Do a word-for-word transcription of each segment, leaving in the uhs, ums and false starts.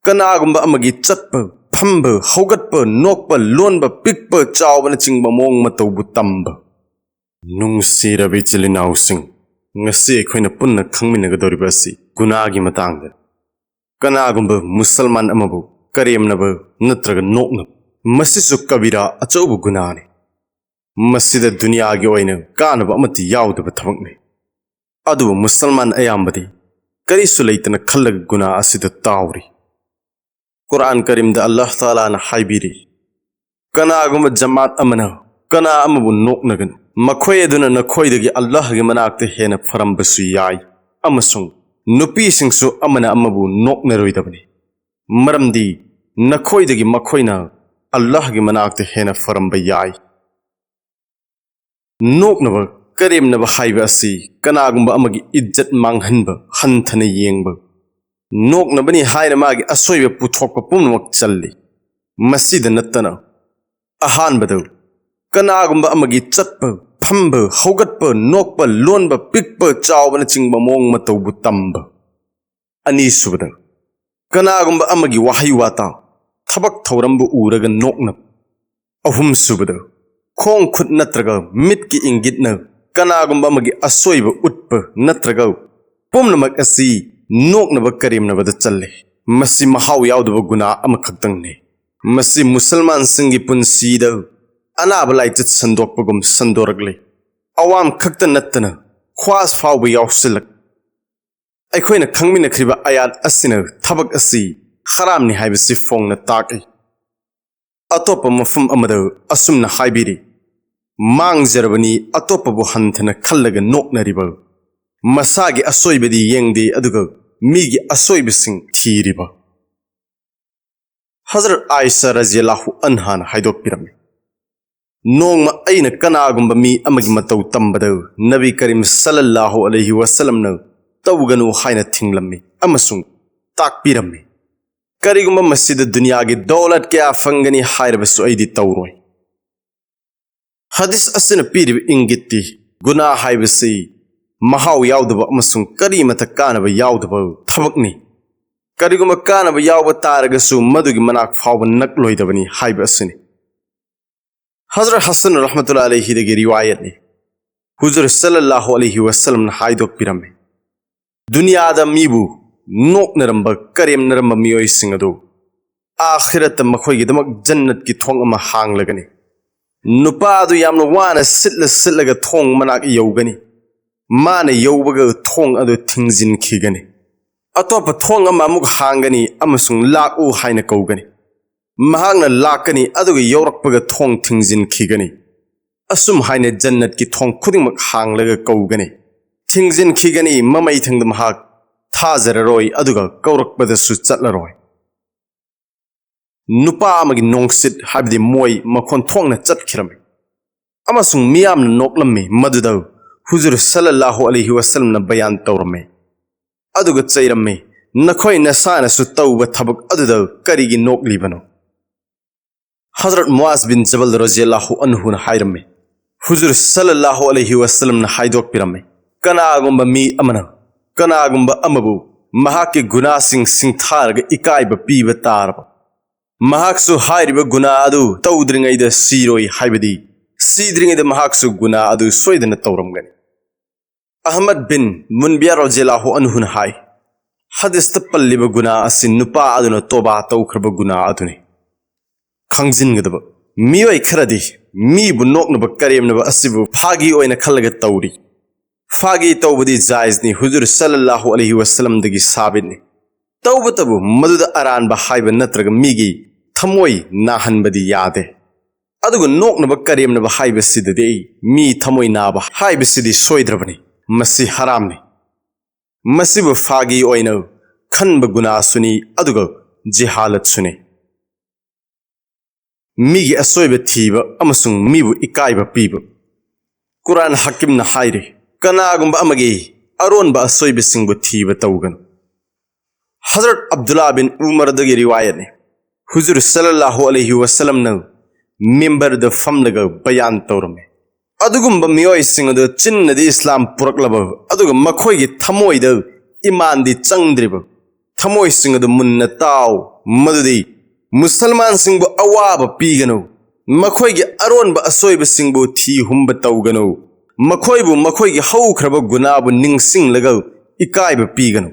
ꯀꯅꯥꯒꯨꯝꯕ ꯑꯃꯒꯤ ꯆꯠꯄ, ꯐꯝꯕ, ꯍꯧꯒꯠꯄ, ꯅꯣꯛꯄ, ꯂꯣꯟꯕ, ꯄꯤꯛꯄ, ꯆꯥꯎꯕꯅꯆꯤꯡꯕ ꯃꯑꯣꯡ ꯃꯇꯧꯕꯨ ꯇꯝꯕ꯫ ꯅꯨꯡꯁꯤꯔꯕ ꯏꯆꯤꯜ ꯏꯅꯥꯎꯁꯤꯡ, ꯉꯁꯤ ꯑꯩꯈꯣꯏꯅ ꯄꯨꯟꯅ ꯈꯪꯃꯤꯟꯅꯒꯗꯧꯔꯤꯕ ꯑꯁꯤ ꯒꯨꯅꯥꯒꯤ ꯃꯇꯥꯡꯗꯅꯤ꯫ ꯀꯅꯥꯒꯨꯝꯕ ꯃꯨꯁꯜꯃꯥꯟ ꯑꯃꯕꯨ ꯀꯔꯦꯝꯅꯕ ꯅꯠꯇ꯭ꯔꯒ ꯅꯣꯛꯅꯕ, ꯃꯁꯤꯁꯨ ꯀꯕꯤꯔꯥ ꯑꯆꯧꯕ ꯒꯨꯅꯥꯅꯤ꯫ ꯃꯁꯤꯗ ꯗꯨꯅꯤꯌꯥꯒꯤ ꯑꯣꯏꯅ ꯀꯥꯟꯅꯕ ꯑꯃꯠꯇ ꯌꯥꯎꯗꯕ ꯊꯕꯛꯅꯤ꯫ ꯑꯗꯨꯕꯨ ꯃꯨꯁꯜꯃꯥꯟ ꯑꯌꯥꯝꯕꯗꯤ ꯀꯔꯤꯁꯨ ꯂꯩꯇꯅ ꯈꯜꯂꯒ ꯒꯨꯅꯥ ꯑꯁꯤꯗ ꯇꯥꯎꯔꯤ꯫ ꯀꯨꯔꯥꯟ ꯀꯔꯤꯝꯗ ꯑꯜꯂꯥꯍ ꯇꯥꯂꯥꯅ ꯍꯥꯏꯕꯤꯔꯤ, "ꯀꯅꯥꯒꯨꯝꯕ ꯖꯃꯥꯠ ꯑꯃꯅ ꯀꯅꯥ ꯑꯃꯕꯨ ꯅꯣꯛꯅꯒꯅꯨ, ꯃꯈꯣꯏ ꯑꯗꯨꯅ ꯅꯈꯣꯏꯗꯒꯤ ꯑꯜꯂꯥꯍꯒꯤ ꯃꯅꯥꯛꯇ ꯍꯦꯟꯅ ꯐꯔꯝꯕꯁꯨ ꯌꯥꯏ, ꯑꯃꯁꯨꯡ ꯅꯨꯄꯤꯁꯤꯡꯁꯨ ꯑꯃꯅ ꯑꯃꯕꯨ ꯅꯣꯛꯅꯔꯣꯏꯗꯕꯅꯤ, ꯃꯔꯝꯗꯤ ꯅꯈꯣꯏꯗꯒꯤ ꯃꯈꯣꯏꯅ ꯑꯜꯂꯥꯍꯒꯤ ꯃꯅꯥꯛꯇ ꯍꯦꯟꯅ ꯐꯔꯝꯕ ꯌꯥꯏ"꯫ ꯅꯣꯛꯅꯕ, ꯀꯔꯦꯝꯅꯕ ꯍꯥꯏꯕ ꯑꯁꯤ ꯀꯅꯥꯒꯨꯝꯕ ꯑꯃꯒꯤ ꯏꯖꯠ ꯃꯥꯡꯍꯟꯕ, ꯍꯟꯊꯅ ꯌꯦꯡꯕ, ꯅꯣꯛꯅꯕꯅꯤ ꯍꯥꯏꯅ ꯃꯥꯒꯤ ꯑꯁꯣꯏꯕ ꯄꯨꯊꯣꯛꯄ ꯄꯨꯝꯅꯃꯛ ꯆꯜꯂꯤ꯫ ꯃꯁꯤꯗ ꯅꯠꯇꯅ, ꯑꯍꯥꯟꯕꯗ, ꯀꯅꯥꯒꯨꯝꯕ ꯑꯃꯒꯤ ꯆꯠꯄ, ꯐꯝꯕ, ꯍꯧꯒꯠꯄ, ꯅꯣꯛꯄ, ꯂꯣꯟꯕ, ꯄꯤꯛꯄ, ꯆꯥꯎꯕꯅꯆꯤꯡꯕ ꯃꯑꯣꯡ ꯃꯇꯧꯕꯨ ꯇꯝꯕ꯫ ꯑꯅꯤꯁꯨꯕꯗ, ꯀꯅꯥꯒꯨꯝꯕ ꯑꯃꯒꯤ ꯋꯥꯍꯩ ꯋꯥꯇꯥ, ꯊꯕꯛ ꯊꯧꯔꯝꯕꯨ ꯎꯔꯒ ꯅꯣꯛꯅꯕ꯫ ꯑꯍꯨꯝꯁꯨꯕꯗ, ꯈꯣꯡ ꯈꯨꯠ ꯅꯠꯇ꯭ꯔꯒ ꯃꯤꯠꯀꯤ ꯏꯪꯒꯤꯠꯅ ꯀꯅꯥꯒꯨꯝꯕ ꯑꯃꯒꯤ ꯑꯁꯣꯏꯕ ꯎꯠꯄ ꯅꯠꯇ꯭ꯔꯒ ꯄꯨꯝꯅꯃꯛ ꯑꯁꯤ ꯅꯣꯛꯅꯕ ꯀꯔꯦꯝꯅꯕꯗ ꯆꯜꯂꯤ꯫ ꯃꯁꯤ ꯃꯍꯥꯎ ꯌꯥꯎꯗꯕ ꯒꯨꯅꯥ ꯑꯃꯈꯛꯇꯪꯅꯤ꯫ ꯃꯁꯤ ꯃꯨꯁꯜꯃꯥꯟꯁꯤꯡꯒꯤ ꯄꯨꯟꯁꯤꯗ ꯑꯅꯥꯕ ꯂꯥꯏꯆꯠ ꯁꯟꯗꯣꯛꯄꯒꯨꯝ ꯁꯟꯗꯣꯔꯛꯂꯤ꯫ ꯑꯋꯥꯝ ꯈꯛꯇ ꯅꯠꯇꯅ ꯈ꯭ꯋꯥꯁ ꯐꯥꯎꯕ ꯌꯥꯎꯁꯤꯜꯂꯛ꯫ ꯑꯩꯈꯣꯏꯅ ꯈꯪꯃꯤꯟꯅꯈ꯭ꯔꯤꯕ ꯑꯌꯥꯠ ꯑꯁꯤꯅ ꯊꯕꯛ ꯑꯁꯤ ꯍꯔꯥꯝꯅꯤ ꯍꯥꯏꯕꯁꯤ ꯐꯣꯡꯅ ꯇꯥꯛꯏ꯫ ꯑꯇꯣꯞꯄ ꯃꯐꯝ ꯑꯃꯗ ꯑꯁꯨꯝꯅ ꯍꯥꯏꯕꯤꯔꯤ, "ꯃꯥꯡꯖꯔꯕꯅꯤ ꯑꯇꯣꯞꯄꯕꯨ ꯍꯟꯊꯅ ꯈꯜꯂꯒ ꯅꯣꯛꯅꯔꯤꯕ, ꯃꯁꯥꯒꯤ ꯑꯁꯣꯏꯕꯗꯤ ꯌꯦꯡꯗꯦ ꯑꯗꯨꯒ ꯃꯤꯒꯤ ꯑꯁꯣꯏꯕꯁꯤꯡ ꯊꯤꯔꯤꯕ"꯫ ꯍꯖꯔꯠ ꯑꯥꯏꯁꯥ ꯔꯖꯤꯌꯜꯂꯥꯍꯨ ꯑꯟꯍꯥꯅ ꯍꯥꯏꯗꯣꯛꯄꯤꯔꯝꯃꯤ, "ꯅꯣꯡꯃ ꯑꯩꯅ ꯀꯅꯥꯒꯨꯝꯕ ꯃꯤ ꯑꯃꯒꯤ ꯃꯇꯧ ꯇꯝꯕꯗ ꯅꯕꯤ ꯀꯔꯤꯝ ꯁꯜꯂꯜꯂꯥꯍꯨ ꯑꯂꯩꯍꯤ ꯋꯁꯜꯂꯝꯅ ꯇꯧꯒꯅꯨ ꯍꯥꯏꯅ ꯊꯤꯡꯂꯝꯃꯤ ꯑꯃꯁꯨꯡ ꯇꯥꯛꯄꯤꯔꯝꯃꯤ꯫ ꯀꯔꯤꯒꯨꯝꯕ ꯃꯁꯤꯗ ꯗꯨꯅꯤꯌꯥꯒꯤ ꯗꯧꯂꯠ ꯀꯌꯥ ꯐꯪꯒꯅꯤ ꯍꯥꯏꯔꯕꯁꯨ ꯑꯩꯗꯤ ꯇꯧꯔꯣꯏ"꯫ ꯍꯗꯤꯁ ꯑꯁꯤꯅ ꯄꯤꯔꯤꯕ ꯏꯪꯒꯤꯠꯇꯤ ꯒꯨꯅꯥ ꯍꯥꯏꯕꯁꯤ ꯃꯍꯥꯎ ꯌꯥꯎꯗꯕ ꯑꯃꯁꯨꯡ ꯀꯔꯤꯃꯠꯇ ꯀꯥꯟꯅꯕ ꯌꯥꯎꯗꯕ ꯊꯕꯛꯅꯤ꯫ ꯀꯔꯤꯒꯨꯝꯕ ꯀꯥꯟꯅꯕ ꯌꯥꯎꯕ ꯇꯥꯔꯒꯁꯨ ꯃꯗꯨꯒꯤ ꯃꯅꯥꯛ ꯐꯥꯎꯕ ꯅꯛꯂꯣꯏꯗꯕꯅꯤ ꯍꯥꯏꯕ ꯑꯁꯤꯅꯤ꯫ ꯍꯖꯔꯠ ꯍꯁꯟ ꯔꯍꯃꯇꯨꯜꯂꯥꯍꯤ ꯑꯂꯩꯍꯤꯗꯒꯤ ꯔꯤꯋꯥꯌꯠꯅꯤ꯫ ꯍꯨꯖꯨꯔ ꯁꯜꯂꯜꯂꯥꯍꯨ ꯑꯂꯩꯍꯤ ꯋꯁꯜꯂꯝꯅ ꯍꯥꯏꯗꯣꯛꯄꯤꯔꯝꯃꯤ, ꯗꯨꯅꯤꯌꯥꯗ ꯃꯤꯕꯨ ꯅꯣꯛꯅꯔꯝꯕ, ꯀꯔꯦꯝꯅꯔꯝꯕ ꯃꯤꯑꯣꯏꯁꯤꯡ ꯑꯗꯨ ꯑꯥꯈꯤꯔꯠꯇ ꯃꯈꯣꯏꯒꯤꯗꯃꯛ ꯖꯟꯅꯠꯀꯤ ꯊꯣꯡ ꯑꯃ ꯍꯥꯡꯂꯒꯅꯤ꯫ ꯅꯨꯄꯥ ꯑꯗꯨ ꯌꯥꯝꯅ ꯋꯥꯅ ꯁꯤꯠꯂ ꯁꯤꯠꯂꯒ ꯊꯣꯡ ꯃꯅꯥꯛ ꯌꯧꯒꯅꯤ꯫ ꯃꯥꯅ ꯌꯧꯕꯒ ꯊꯣꯡ ꯑꯗꯨ ꯊꯤꯡꯖꯤꯟꯈꯤꯒꯅꯤ꯫ ꯑꯇꯣꯞꯄ ꯊꯣꯡ ꯑꯃ ꯑꯃꯨꯛ ꯍꯥꯡꯒꯅꯤ ꯑꯃꯁꯨꯡ "ꯂꯥꯛꯎ" ꯍꯥꯏꯅ ꯀꯧꯒꯅꯤ꯫ ꯃꯍꯥꯛꯅ ꯂꯥꯛꯀꯅꯤ, ꯑꯗꯨꯒ ꯌꯧꯔꯛꯄꯒ ꯊꯣꯡ ꯊꯤꯡꯖꯤꯟꯈꯤꯒꯅꯤ꯫ ꯑꯁꯨꯝ ꯍꯥꯏꯅ ꯖꯟꯅꯠꯀꯤ ꯊꯣꯡ ꯈꯨꯗꯤꯡꯃꯛ ꯍꯥꯡꯂꯒ ꯀꯧꯒꯅꯤ꯫ ꯊꯤꯡꯖꯤꯟꯈꯤꯒꯅꯤ, ꯃꯃꯩ ꯊꯪꯗ ꯃꯍꯥꯛ ꯊꯥꯖꯔꯔꯣꯏ, ꯑꯗꯨꯒ ꯀꯧꯔꯛꯄꯗꯁꯨ ꯆꯠꯂꯔꯣꯏ꯫ ꯅꯨꯄꯥ ꯑꯃꯒꯤ ꯅꯣꯡꯁꯤꯠ, ꯍꯥꯏꯕꯗꯤ ꯃꯣꯏ, ꯃꯈꯣꯟ ꯊꯣꯛꯅ ꯆꯠꯈꯤꯔꯝꯃꯤ ꯑꯃꯁꯨꯡ ꯃꯤꯌꯥꯝꯅ ꯅꯣꯛꯂꯝꯃꯤ꯫ ꯃꯗꯨꯗ ꯍꯨꯖꯨꯔ ꯁꯜꯂꯜꯂꯥꯍꯨ ꯑꯂꯩꯍꯤ ꯋꯁꯜꯂꯝꯅ ꯕꯌꯥꯟ ꯇꯧꯔꯝꯃꯤ, ꯑꯗꯨꯒ ꯆꯩꯔꯝꯃꯤ, "ꯅꯈꯣꯏ ꯅꯁꯥꯅꯁꯨ ꯇꯧꯕ ꯊꯕꯛ ꯑꯗꯨꯗ ꯀꯔꯤꯒꯤ ꯅꯣꯛꯂꯤꯕꯅꯣ?" ꯍꯖꯔꯠ ꯃꯨꯑꯥꯖ ꯕꯤꯟ ꯖꯕꯜ ꯔꯖꯤꯌꯜꯂꯥꯍꯨ ꯑꯟꯍꯨꯅ ꯍꯥꯏꯔꯝꯃꯤ, ꯍꯨꯖꯨꯔ ꯁꯜꯂꯜꯂꯥꯍꯨ ꯑꯂꯩꯍꯤ ꯋꯁꯜꯂꯝꯅ ꯍꯥꯏꯗꯣꯛꯄꯤꯔꯝꯃꯤ, ꯀꯅꯥꯒꯨꯝꯕ ꯃꯤ ꯑꯃꯅ ꯀꯅꯥꯒꯨꯝꯕ ꯑꯃꯕꯨ ꯃꯍꯥꯛꯀꯤ ꯒꯨꯅꯥꯁꯤꯡ ꯁꯤꯡꯊꯥꯔꯒ ꯏꯀꯥꯏꯕ ꯄꯤꯕ ꯇꯥꯔꯕ, ꯃꯍꯥꯛꯁꯨ ꯍꯥꯏꯔꯤꯕ ꯒꯨꯅꯥ ꯑꯗꯨ ꯇꯧꯗ꯭ꯔꯤꯉꯩꯗ ꯁꯤꯔꯣꯏ, ꯍꯥꯏꯕꯗꯤ ꯁꯤꯗ꯭ꯔꯤꯉꯩꯗ ꯃꯍꯥꯛꯁꯨ ꯒꯨꯅꯥ ꯑꯗꯨ ꯁꯣꯏꯗꯅ ꯇꯧꯔꯝꯒꯅꯤ꯫ ꯑꯍꯃꯗ ꯕꯤꯟ ꯃꯨꯟꯕꯤꯌꯥ ꯔꯖꯤꯌꯜꯂꯥꯍꯨ ꯑꯟꯍꯨꯅ ꯍꯥꯏ, ꯍꯗꯤꯁꯇ ꯄꯜꯂꯤꯕ ꯒꯨꯅꯥ ꯑꯁꯤ ꯅꯨꯄꯥ ꯑꯗꯨꯅ ꯇꯣꯕꯥ ꯇꯧꯈ꯭ꯔꯕ ꯒꯨꯅꯥ ꯑꯗꯨꯅꯤ꯫ ꯈꯪꯖꯤꯟꯒꯗꯕ, ꯃꯤꯑꯣꯏ ꯈꯔꯗꯤ ꯃꯤꯕꯨ ꯅꯣꯛꯅꯕ, ꯀꯔꯦꯝꯅꯕ ꯑꯁꯤꯕꯨ ꯐꯥꯒꯤ ꯑꯣꯏꯅ ꯈꯜꯂꯒ ꯇꯧꯔꯤ꯫ ꯐꯥꯒꯤ ꯇꯧꯕꯗꯤ ꯖꯥꯏꯖꯅꯤ, ꯍꯨꯖꯨꯔ ꯁꯜꯂꯜꯂꯥꯍꯨ ꯑꯂꯩꯍꯤ ꯋꯁꯜꯂꯝꯗꯒꯤ ꯁꯥꯕꯤꯠꯅꯤ꯫ ꯇꯧꯕꯇꯕꯨ ꯃꯗꯨꯗ ꯑꯔꯥꯟꯕ ꯍꯥꯏꯕ ꯅꯠꯇ꯭ꯔꯒ ꯃꯤꯒꯤ ꯊꯃꯣꯏ ꯅꯥꯍꯟꯕꯗꯤ ꯌꯥꯗꯦ꯫ ꯑꯗꯨꯒ ꯅꯣꯛꯅꯕ, ꯀꯔꯦꯝꯅꯕ ꯍꯥꯏꯕꯁꯤꯗꯗꯤ ꯃꯤ ꯊꯃꯣꯏ ꯅꯥꯕ ꯍꯥꯏꯕꯁꯤꯗꯤ ꯁꯣꯏꯗ꯭ꯔꯕꯅꯤ꯫ ꯃꯁꯤ ꯍꯔꯥꯝꯅꯤ꯫ ꯃꯁꯤꯕꯨ ꯐꯥꯒꯤ ꯑꯣꯏꯅ ꯈꯟꯕ ꯒꯨꯅꯥꯁꯨꯅꯤ, ꯑꯗꯨꯒ ꯖꯤꯍꯥꯂꯠꯁꯨꯅꯤ꯫ ꯃꯤꯒꯤ ꯑꯁꯣꯏꯕ ꯊꯤꯕ ꯑꯃꯁꯨꯡ ꯃꯤꯕꯨ ꯏꯀꯥꯏꯕ ꯄꯤꯕ꯫ ꯀꯨꯔꯥꯟ ꯍꯀꯤꯝꯅ ꯍꯥꯏꯔꯤ, ꯀꯅꯥꯒꯨꯝꯕ ꯑꯃꯒꯤ ꯑꯔꯣꯟꯕ ꯑꯁꯣꯏꯕꯁꯤꯡꯕꯨ ꯊꯤꯕ ꯇꯧꯒꯅꯨ꯫ ꯍꯖꯔꯠ ꯑꯕꯗꯨꯜꯂꯥ ꯕꯤꯟ ꯎꯃꯔꯗꯒꯤ ꯔꯤꯋꯥꯌꯠꯅꯤ, ꯍꯨꯖꯨꯔ ꯁꯜꯂꯜꯂꯥꯍꯨ ꯑꯂꯩꯍꯤ ꯋꯁꯜꯂꯝꯅ ꯃꯤꯝꯕꯔꯗ ꯐꯝꯂꯒ ꯕꯌꯥꯟ ꯇꯧꯔꯝꯃꯤ, ꯑꯗꯨꯒꯨꯝꯕ ꯃꯤꯑꯣꯏꯁꯤꯡ ꯑꯗꯨ ꯆꯤꯟꯅꯗꯤ ꯏꯁꯂꯥꯝ ꯄꯨꯔꯛꯂꯕ, ꯑꯗꯨꯒ ꯃꯈꯣꯏꯒꯤ ꯊꯃꯣꯏꯗ ꯏꯃꯥꯟꯗꯤ ꯆꯪꯗ꯭ꯔꯤꯕ, ꯊꯃꯣꯏꯁꯤꯡ ꯑꯗꯨ ꯃꯨꯟꯅ ꯇꯥꯎ, ꯃꯗꯨꯗꯤ ꯃꯨꯁꯜꯃꯥꯟꯁꯤꯡꯕꯨ ꯑꯋꯥꯕ ꯄꯤꯒꯅꯨ, ꯃꯈꯣꯏꯒꯤ ꯑꯔꯣꯟꯕ ꯑꯁꯣꯏꯕꯁꯤꯡꯕꯨ ꯊꯤ ꯍꯨꯝꯕ ꯇꯧꯒꯅꯨ, ꯃꯈꯣꯏꯕꯨ ꯃꯈꯣꯏꯒꯤ ꯍꯧꯈ꯭ꯔꯕ ꯒꯨꯅꯥꯕꯨ ꯅꯤꯡꯁꯤꯡꯂꯒ ꯏꯀꯥꯏꯕ ꯄꯤꯒꯅꯨ꯫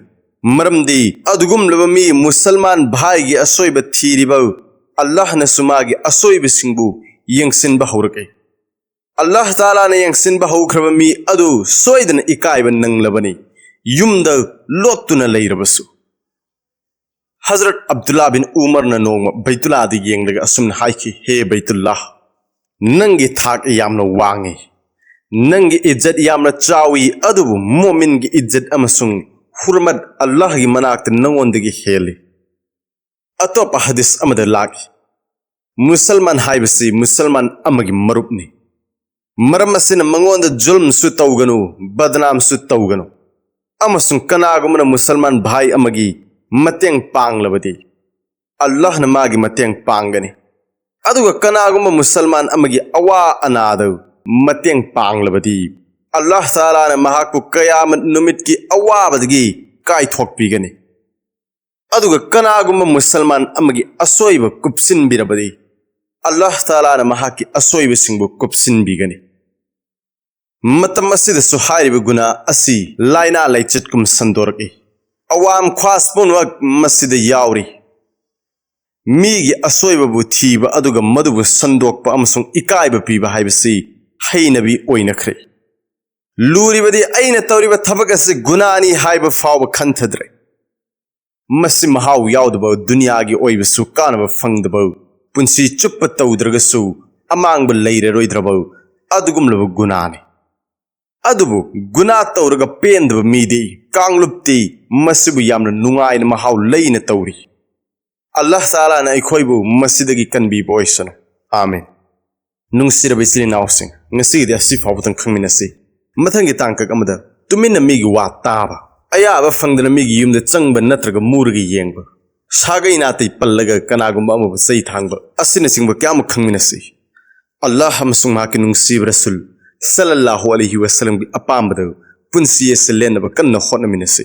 ꯃꯔꯝꯗꯤ ꯑꯗꯨꯒꯨꯝꯂꯕ ꯃꯤ ꯃꯨꯁꯜꯃꯥꯟ ꯚꯥꯏꯒꯤ ꯑꯁꯣꯏꯕ ꯊꯤꯔꯤꯕ ꯑꯜꯂꯥꯍꯅꯁꯨ ꯃꯥꯒꯤ ꯑꯁꯣꯏꯕꯁꯤꯡꯕꯨ ꯌꯦꯡꯁꯤꯟꯕ ꯍꯧꯔꯛꯏ꯫ ꯑꯜꯂꯥꯍ ꯇꯥꯂꯥꯅ ꯌꯦꯡꯁꯤꯟꯕ ꯍꯧꯈ꯭ꯔꯕ ꯃꯤ ꯑꯗꯨ ꯁꯣꯏꯗꯅ ꯏꯀꯥꯏꯕ ꯅꯪꯂꯕꯅꯤ, ꯌꯨꯝꯗ ꯂꯣꯠꯇꯨꯅ ꯂꯩꯔꯕꯁꯨ꯫ ꯍꯖꯔꯠ ꯑꯕꯗꯨꯜꯂꯥ ꯕꯤꯟ ꯎꯃꯔꯅ ꯅꯣꯡꯃ ꯕꯩꯇꯨꯜꯂꯥꯗ ꯌꯦꯡꯂꯒ ꯑꯁꯨꯝꯅ ꯍꯥꯏꯈꯤ, "ꯍꯦ ꯕꯩꯇꯨꯜꯂꯥ, ꯅꯪꯒꯤ ꯊꯥꯛ ꯌꯥꯝꯅ ꯋꯥꯡꯉꯤ, ꯅꯪꯒꯤ ꯏꯖꯠ ꯌꯥꯝꯅ ꯆꯥꯎꯏ, ꯑꯗꯨꯕꯨ ꯃꯣꯃꯤꯟꯒꯤ ꯏꯖꯠ ꯑꯃꯁꯨꯡ ꯍꯨꯔꯃꯠ ꯑꯜꯂꯥꯍꯒꯤ ꯃꯅꯥꯛꯇ ꯅꯉꯣꯟꯗꯒꯤ ꯍꯦꯜꯂꯤ"꯫ ꯑꯇꯣꯞꯄ ꯍꯗꯤꯁ ꯑꯃꯗ ꯂꯥꯛꯏ, "ꯃꯨꯁꯜꯃꯥꯟ ꯍꯥꯏꯕꯁꯤ ꯃꯨꯁꯜꯃꯥꯟ ꯑꯃꯒꯤ ꯃꯔꯨꯞꯅꯤ, ꯃꯔꯝ ꯑꯁꯤꯅ ꯃꯉꯣꯟꯗ ꯖꯨꯜꯝꯁꯨ ꯇꯧꯒꯅꯨ, ꯕꯗꯅꯥꯝꯁꯨ ꯇꯧꯒꯅꯨ, ꯑꯃꯁꯨꯡ ꯀꯅꯥꯒꯨꯝꯕꯅ ꯃꯨꯁꯜꯃꯥꯟ ꯚꯥꯏ ꯑꯃꯒꯤ ꯃꯇꯦꯡ ꯄꯥꯡꯂꯕꯗꯤ ꯑꯜꯂꯥꯍꯅ ꯃꯥꯒꯤ ꯃꯇꯦꯡ ꯄꯥꯡꯒꯅꯤ, ꯑꯗꯨꯒ ꯀꯅꯥꯒꯨꯝꯕ ꯃꯨꯁꯜꯃꯥꯟ ꯑꯃꯒꯤ ꯑꯋꯥ ꯑꯅꯥꯗ ꯃꯇꯦꯡ ꯄꯥꯡꯂꯕꯗꯤ ꯑꯜꯂꯥꯍ ꯇꯥꯂꯥꯅ ꯃꯍꯥꯛꯄꯨ ꯀꯌꯥꯃꯠ ꯅꯨꯃꯤꯠꯀꯤ ꯑꯋꯥꯕꯗꯒꯤ ꯀꯥꯏꯊꯣꯛꯄꯤꯒꯅꯤ, ꯑꯗꯨꯒ ꯀꯅꯥꯒꯨꯝꯕ ꯃꯨꯁꯜꯃꯥꯟ ꯑꯃꯒꯤ ꯑꯁꯣꯏꯕ ꯀꯨꯞꯁꯤꯟꯕꯤꯔꯕꯗꯤ ꯑꯜꯂꯥꯍ ꯇꯥꯂꯥꯅ ꯃꯍꯥꯛꯀꯤ ꯑꯁꯣꯏꯕꯁꯤꯡꯕꯨ ꯀꯨꯞꯁꯤꯟꯕꯤꯒꯅꯤ"꯫ ꯃꯇꯝ ꯑꯁꯤꯗꯁꯨ ꯍꯥꯏꯔꯤꯕ ꯒꯨꯅꯥ ꯑꯁꯤ ꯂꯥꯏꯅꯥ ꯂꯥꯏꯆꯠꯀꯨꯝ ꯁꯟꯗꯣꯔꯛꯏ꯫ ꯑꯋꯥꯝ ꯈ꯭ꯋꯥꯁ ꯄꯨꯝꯅꯃꯛ ꯃꯁꯤꯗ ꯌꯥꯎꯔꯤ꯫ ꯃꯤꯒꯤ ꯑꯁꯣꯏꯕꯕꯨ ꯊꯤꯕ ꯑꯗꯨꯒ ꯃꯗꯨꯕꯨ ꯁꯟꯗꯣꯛꯄ ꯑꯃꯁꯨꯡ ꯏꯀꯥꯏꯕ ꯄꯤꯕ ꯍꯥꯏꯕꯁꯤ ꯍꯩꯅꯕꯤ ꯑꯣꯏꯅꯈ꯭ꯔꯦ꯫ ꯂꯨꯔꯤꯕꯗꯤ ꯑꯩꯅ ꯇꯧꯔꯤꯕ ꯊꯕꯛ ꯑꯁꯤ ꯒꯨꯅꯥꯅꯤ ꯍꯥꯏꯕ ꯐꯥꯎꯕ ꯈꯟꯊꯗ꯭ꯔꯦ꯫ ꯃꯁꯤ ꯃꯍꯥꯎ ꯌꯥꯎꯗꯕ, ꯗꯨꯅꯤꯌꯥꯒꯤ ꯑꯣꯏꯕꯁꯨ ꯀꯥꯟꯅꯕ ꯐꯪꯗꯕ, ꯄꯨꯟꯁꯤ ꯆꯨꯞꯄ ꯇꯧꯗ꯭ꯔꯒꯁꯨ ꯑꯃꯥꯡꯕ ꯂꯩꯔꯔꯣꯏꯗ꯭ꯔꯕ ꯑꯗꯨꯒꯨꯝꯂꯕ ꯒꯨꯅꯥꯅꯤ꯫ ꯑꯗꯨꯕꯨ ꯒꯨꯅꯥ ꯇꯧꯔꯒ ꯄꯦꯟꯗꯕ ꯃꯤꯗꯤ, ꯀꯥꯡꯂꯨꯞꯇꯤ ꯃꯁꯤꯕꯨ ꯌꯥꯝꯅ ꯅꯨꯡꯉꯥꯏꯅ ꯃꯍꯥꯎ ꯂꯩꯅ ꯇꯧꯔꯤ꯫ ꯑꯜꯂꯥꯍ ꯇꯥꯂꯥꯅ ꯑꯩꯈꯣꯏꯕꯨ ꯃꯁꯤꯗꯒꯤ ꯀꯟꯕꯤꯕ ꯑꯣꯏꯁꯅꯨ꯫ ꯑꯥꯃꯤꯟ꯫ ꯅꯨꯡꯁꯤꯔꯕ ꯏꯆꯤꯜ ꯏꯅꯥꯎꯁꯤꯡ, ꯉꯁꯤꯒꯤꯗꯤ ꯑꯁꯤ ꯐꯥꯎꯕꯗꯪ ꯈꯪꯃꯤꯟꯅꯁꯤ꯫ ꯃꯊꯪꯒꯤ ꯇꯥꯡꯀꯛ ꯑꯃꯗ ꯇꯨꯃꯤꯟꯅ ꯃꯤꯒꯤ ꯋꯥ ꯇꯥꯕ, ꯑꯌꯥꯕ ꯐꯪꯗꯅ ꯃꯤꯒꯤ ꯌꯨꯝꯗ ꯆꯪꯕ ꯅꯠꯇ꯭ꯔꯒ ꯃꯨꯔꯒ ꯌꯦꯡꯕ, ꯁꯥꯒꯩ ꯅꯥꯇꯩ ꯄꯜꯂꯒ ꯀꯅꯥꯒꯨꯝꯕ ꯑꯃꯕꯨ ꯆꯩ ꯊꯥꯡꯕ ꯑꯁꯤꯅꯆꯤꯡꯕ ꯀꯌꯥ ꯑꯃ ꯈꯪꯃꯤꯟꯅꯁꯤ꯫ ꯑꯜꯂꯥꯍ ꯑꯃꯁꯨꯡ ꯃꯍꯥꯛꯀꯤ ꯅꯨꯡꯁꯤꯕ ꯔꯁꯨꯜ ꯁꯜꯂꯜꯂꯥꯍꯨ ꯑꯂꯩꯍꯤ ꯋꯁꯜꯂꯝꯒꯤ ꯑꯄꯥꯝꯕꯗ ꯄꯨꯟꯁꯤ ꯑꯁꯤ ꯂꯦꯟꯅꯕ ꯀꯟꯅ ꯍꯣꯠꯅꯃꯤꯟꯅꯁꯤ꯫